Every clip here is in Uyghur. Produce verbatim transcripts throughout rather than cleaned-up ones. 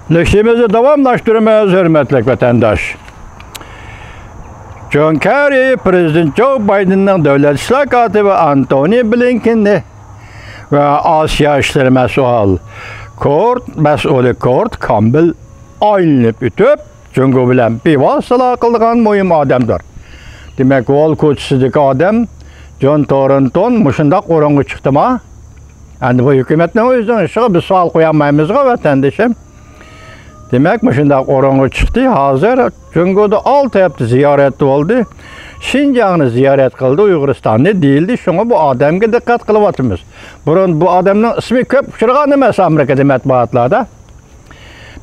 نۆكتىمىزنى داۋاملاشتۇرىمىز، ھۆرمەتلىك ۋەتەنداش. جون كېررى پىرېزىدېنت جو بايدېننىڭ دۆلەت ئىشلار كاتىپى ئانتونى بلىنكېننى ۋە ئاسىيا ئىشلىرى مەسئۇل كورت، مەسئۇلى كورت كامبېل ئايلىنىپ ئۆتۈپ، جۇڭگو بىلەن بىۋاسىتە ئالاقە قىلىدىغان مۇھىم ئادەمدۇر. دېمەك، ۋول كوچىسىدىكى ئادەم جون تورنتون مۇشۇنداق ئورۇنغا چىقتىما؟ ئەمدى بۇ ھۆكۈمەتنىڭ ئۆزىنىڭ ئىشىغا بىز سوئال قويالمايمىزغۇ، ۋەتەندىشىم. دېمەك، مۇشۇنداق ئورۇنغا چىقتى. ھازىر جۇڭگودا ئالتە ھەپتە زىيارەت بولدى. شىنجاڭنى زىيارەت قىلدى، ئۇيغۇرىستاننى دېيىلدى. شۇڭا بۇ ئادەمگە دىققەت قىلىۋاتىمىز. بۇرۇن بۇ ئادەمنىڭ ئىسمى كۆپ ئۇچرىغان ئەمەس ئامېرىكىدا مەتبۇئاتلاردا.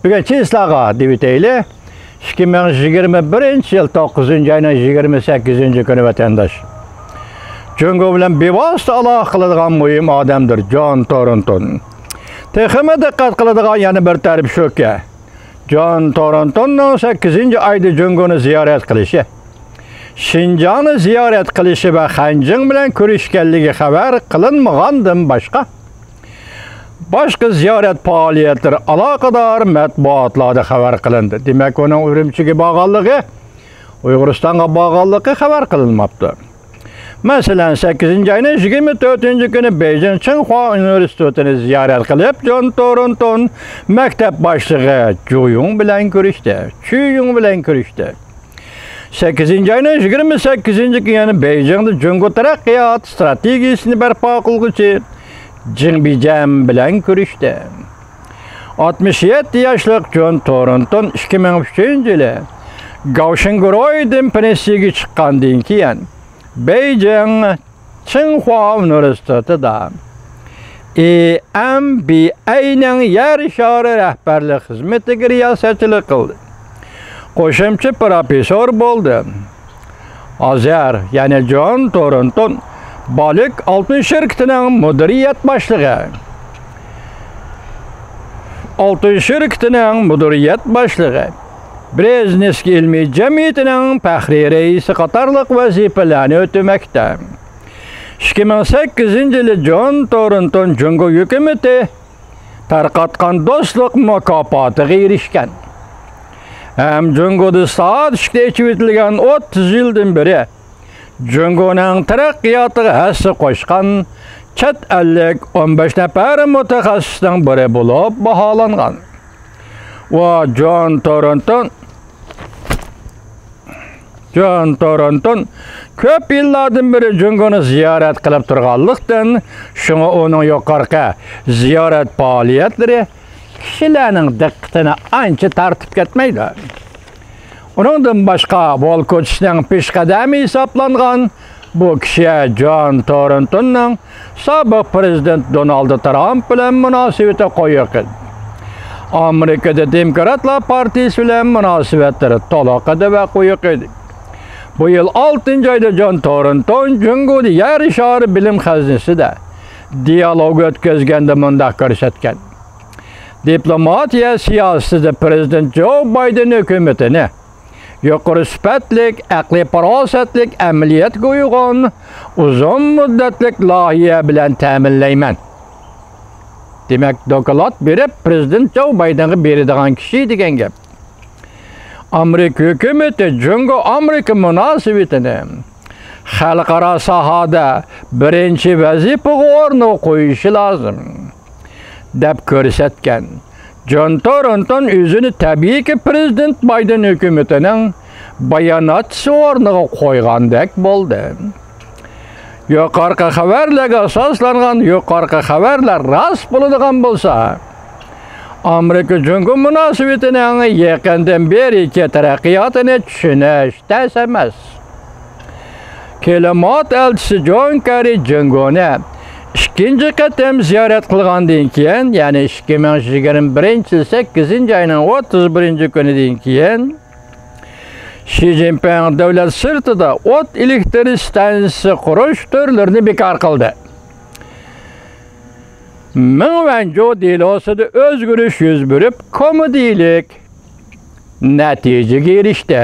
بۈگۈن چىسلاغا دېۋىتەيلى. ئىككى مىڭ يىگىرمە بىرىنچى يىل توققۇزىنچى ئاينىڭ يىگىرمە سەككىزىنچى كۈنى، ۋەتەنداش. جۇڭگو بىلەن بىۋاسىتە ئالاقە قىلىدىغان مۇھىم ئادەمدۇر جون تورنتون. تېخىمۇ دىققەت قىلىدىغان يەنە بىر تەرىپى شۇكى، جون تورنتوننىڭ سەككىزىنچى ئايدا جۇڭگونى زىيارەت قىلىشى، شىنجاڭنى زىيارەت قىلىشى ۋە خەنجىڭ بىلەن كۆرۈشكەنلىكى خەۋەر قىلىنمىغاندىن باشقا، باشقا زىيارەت پائالىيەتلىرى ئالاقىدار مەتبۇئاتلاردا خەۋەر قىلىندى. دېمەك، ئۇنىڭ ئۈرۈمچىگە بارغانلىقى، ئۇيغۇرىستانغا بارغانلىقى خەۋەر قىلىنماپتۇ. مەسىلەن، سەككىزىنچى ئاينىڭ يىگىرمە تۆتىنچى كۈنى بېيجىڭ چىڭخۇا ئۇنىۋېرسىتېتىنى زىيارەت قىلىپ، جون تورنتون مەكتەپ باشلىقى جۇيۇڭ بىلەن كۆرۈشتى، چۈيۇڭ بىلەن كۆرۈشتى. سەككىزىنچى ئاينىڭ يىگىرمە سەككىزىنچى كۈنى يەنە بېيجىڭدا جۇڭگو تەرەققىيات ئىستراتېگىيىسىنى بەرپا قىلغۇچى جىڭ بىجەن بىلەن كۆرۈشتى. ئاتمىش يەتتە ياشلىق جون تورنتون ئىككى مىڭ ئۈچىنچى يىلى گاۋشىڭگۇرويدىن پېنسىيەگە چىققاندىن كېيىن، بېيجىڭ چىڭخۇا ئۇنىۋېرسىتېتىدا ئى ئېم بى ئەينىڭ يەر شارى رەھبەرلىك خىزمىتىگە رىياسەتچىلىك قىلدى. قوشۇمچە پروفېسسور بولدى. ھازىر، يەنى جون تورنتون بالىك ئالتۇن شىركىتىنىڭ مۇدىرىيەت باشلىقى، ئالتۇن شىركىتىنىڭ مۇدىرىيەت باشلىقى، برېزنېۋسكىي ئىلمىي جەمئىيىتىنىڭ پەخرىي رەئىسى قاتارلىق ۋەزىپىلەرنى ئۆتىمەكتە. ئىككى مىڭ سەككىزىنچى يىلى جون تورنتون جۇڭگو ھۆكۈمىتى تارقاتقان دوستلۇق مۇكاپاتىغا ئېرىشكەن ھەم جۇڭگودا سائەت ئىككىدە ئېچىۋېتىلگەن ئوتتۇز يىلدىن بېرى جۇڭگونىڭ تەرەققىياتىغا ھەسسە قوشقان چەت ئەللىك ئون بەش نەپەر مۇتەخەسسىسنىڭ بىرى بولۇپ باھالانغان. ئۇ جون تورنتون جون تورنتون كۆپ يىللاردىن بېرى جۇڭگونى زىيارەت قىلىپ تۇرغانلىقتىن، شۇڭا ئۇنىڭ يۇقىرىقى زىيارەت پائالىيەتلىرى كىشىلەرنىڭ دىققىتىنى ئانچە تارتىپ كەتمەيدۇ. ئۇنىڭدىن باشقا، ۋول كوچىسىنىڭ پېشقەدىمى ھېسابلانغان بۇ كىشى جون تورنتوننىڭ سابىق پىرېزىدېنت دونالد ترامپ بىلەن مۇناسىۋىتى قويۇق ئىدى. ئامېرىكىدا دېموكراتلار پارتىيىسى بىلەن مۇناسىۋەتلىرى تولۇق ئىدى ۋە قويۇق ئىدى. بۇ يىل ئالتىنچى ئايدا جون تورنتون جۇڭگودا يەر شارى بىلىم خەزنىسىدە دىيالوگ ئۆتكۈزگەندە مۇنداق كۆرسەتكەن: دىپلوماتىيە سىياسىتىدە پىرېزىدېنت جو بايدېن ھۆكۈمىتىنى يۇقىرى سۈپەتلىك، ئەقلىي پاراسەتلىك، ئەمەلىيەتكە ئۇيغۇن، ئۇزۇن مۇددەتلىك لايىھە بىلەن تەمىنلەيمەن. دېمەك، دوكلات بېرىپ، پىرېزىدېنت جو بايدېنغا بېرىدىغان كىشى دېگەن گەپ. ئامېرىكا ھۆكۈمىتى جۇڭگو ئامېرىكا مۇناسىۋىتىنى خەلقئارا ساھەدە بىرىنچى ۋەزىپە ئورنىغا قويۇشى لازىم، دەپ كۆرسەتكەن. جون تورنتون ئۆزىنى تەبىئىيكى پىرېزىدېنت بايدېن ھۆكۈمىتىنىڭ باياناتچىسى ئورنىغا قويغاندەك بولدى. يۇقىرىقى خەۋەرلەرگە ئاساسلانغان يۇقىرىقى خەۋەرلەر راست بولىدىغان بولسا، ئامېرىكا جۇڭگو مۇناسىۋىتىنىڭ يېقىندىن بېرىكى تەرەققىياتىنى چۈشىنىش تەس ئەمەس. كىلىمات ئەلچىسى جون كېررى جۇڭگونى ئىككىنچى قېتىم زىيارەت قىلغاندىن كېيىن، يەنى ئىككى مىڭ يىگىرمە بىرىنچى يىل سەككىزىنچى ئاينىڭ ئوتتۇز بىرىنچى كۈنىدىن كېيىن، شى جىنپىڭ دۆلەت سىرتىدا ئوت ئېلېكتر ئىستانسىسى قۇرۇش تۈرلىرىنى بىكار قىلدى. مېڭ ۋەنجۇ دېلوسىدا ئۆزگىرىش يۈز بېرىپ، كومېدىيىلىك نەتىجىگە ئېرىشتى.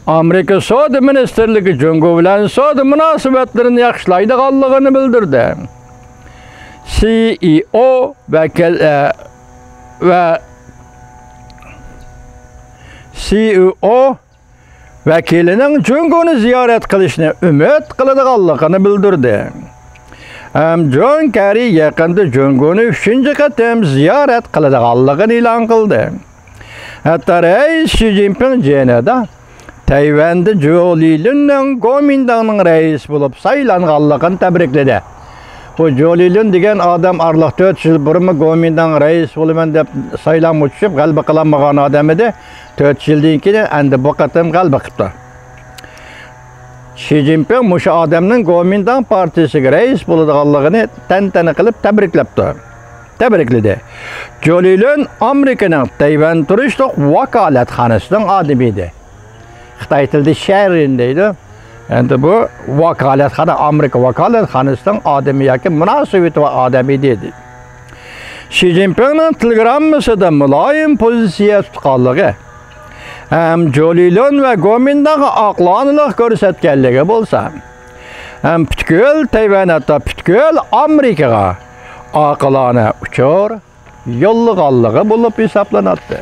ئامېرىكا سودا مىنىستىرلىكى جۇڭگو بىلەن سودا مۇناسىۋەتلىرىنى ياخشىلايدىغانلىقىنى بىلدۈردى. سى ئى ئو ۋەكىل، ئە، ۋە سىئۇ ۋەكىلىنىڭ جۇڭگونى زىيارەت قىلىشنى ئۈمىد قىلىدىغانلىقىنى بىلدۈردى. ھەم جون كەررى يېقىندا جۇڭگونى ئۈچىنچى قېتىم زىيارەت قىلىدىغانلىقىنى ئېلان قىلدى. ھەتتا رەئىس شى جىنپىڭ جېنىدا تەيۋەندە جۇ لىلۈننىڭ گومىنداڭنىڭ رەئىس بولۇپ سايلانغانلىقىنى تەبرىكلىدى. بۇ جۇ لىلۈن دېگەن ئادەم ئارىلىق تۆت يىل بۇرۇنمۇ گومىنداڭ رەئىس بولىمەن دەپ سايلامغا چۈشۈپ غەلىبە قىلالمىغان ئادەم ئىدى. تۆت يىلدىن كېيىن ئەمدى بۇ قېتىم غەلىبە قىپتۇ. شى جىنپىڭ مۇشۇ ئادەمنىڭ گومىنداڭ پارتىيىسىگە رەئىس بولىدىغانلىقىنى تەنتەنە قىلىپ تەبرىكلەپتۇ. تەبرىكلىدى. جۇ لىلۈن ئامېرىكىنىڭ تەيۋەن تۇرۇشلۇق ۋاكالەتخانىسىنىڭ ئادىمى ئىدى. خىتاي تىلىدا شيەنرېن دەيدۇ. ئەمدى بۇ ۋاكالەتخانا، ئامېرىكا ۋاكالەتخانىسىنىڭ ئادىمى ياكى مۇناسىۋىتى بار ئادەم ئىدى. شى جىنپىڭنىڭ تېلېگراممىسىدا مۇلايىم پوزىتسىيە تۇتقانلىقى ھەم جۇ لىلۈن ۋە گومىنداڭغا ئاقىلانىلىق كۆرسەتكەنلىكى بولسا، ھەم پۈتكۈل تەيۋەن، ھەتتا پۈتكۈل ئامېرىكىغا ئاقىلانە ئۇچۇر يوللىغانلىقى بولۇپ ھېسابلىناتتى.